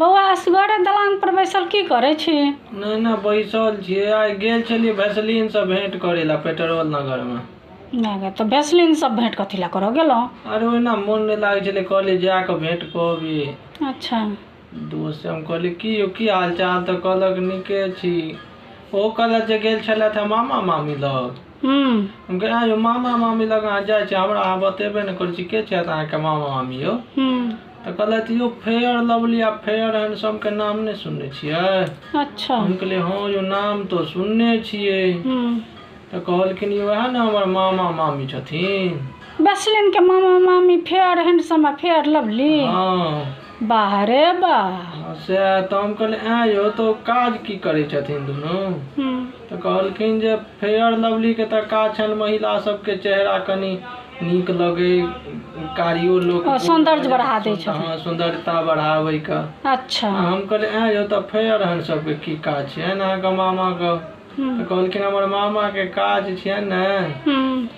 बौआ, असगरे दलान पर बैसल की करै छी? नहि नहि, बैसल छियै। आइ गेल छलियै वैसलीनसँ भेँट करै लए पेट्रोल नगरमे। नहि गे, तऽ वैसलीन सब भेँट कथी लए करऽ गेलहुँ? अरे ओहिना मोन नहि लागै छलै, कहलियै जा कऽ भेँट कऽ अबियै। अच्छा। दोस्त से हम कहलियै की यौ, की हाल चाल? तऽ कहलक नीके छी। ओहो कहलक जे गेल छलथि हँ मामा मामी लग। हम कहलियै आँय यौ, मामा मामी लग अहाँ जाइ छी, हमरा अहाँ बतेबे नहि करै छी, के छथि अहाँके मामा मामी यौ? तऽ कहलथि यौ, फेयर लवली आ फेयर हैंडसमके नाम नहि सुनने छियै? अच्छा। हम कहलियै हँ यौ, नाम तऽ सुनने छियै। तऽ कहलखिन यौ, वएह ने हमर मामा मामी छथिन। वैसलीन के मामा मामी फेयर हैंडसम आ फेयर लवली? हँ। वाह रे वाह। हँ, सएह तऽ हम कहलियै आँय यौ, तऽ ओ काज की करै छथिन दुनू? तऽ कहलखिन जे फेयर लवलीके तऽ काज छनि महिला सबके चेहरा कनि नीक लगै, कारियो लोक ओ सौन्दर्य बढ़ा दै छथिन। हँ, सौन्दर्यता बढ़ाबैके। अच्छा। हम कहलियै आँय यौ, तऽ फेयर हैंड सबके की काज छियनि अहाँके मामाके? तऽ कहलखिन हमर मामाके काज छियनि ने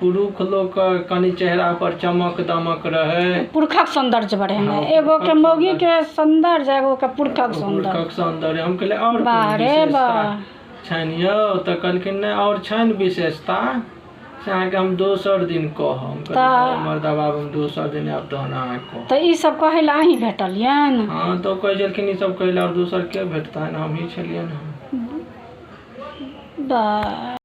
पुरुष लोकके कनि चेहरा पर चमक दमक रहै। पुरखक सौन्दर्य बढ़ेनाइ। हँ, एगो के पुरखक मौगी सौन्दर्य। के सौन्दर्य, एगो के पुरखक सौन्दर्य। पुरखक सौन्दर्य। हम कहलियै आओर वाह कोन रे विशेषता वाह। छनि यौ? तऽ कहलखिन नहि, आओर छनि विशेषता, से अहाँके हम दोसर दिन कहब। हम कहलियै तऽ मर्दबाब, हम दोसर दिन आयब तहन अहाँके कहब। तऽ ई सब कहै लए अहीं भेटलियनि? हँ, तऽ ओ कहै छलखिन ई सब कहै लए आओर दोसर के भेटतनि, हमही छलियनि हँ। वाह।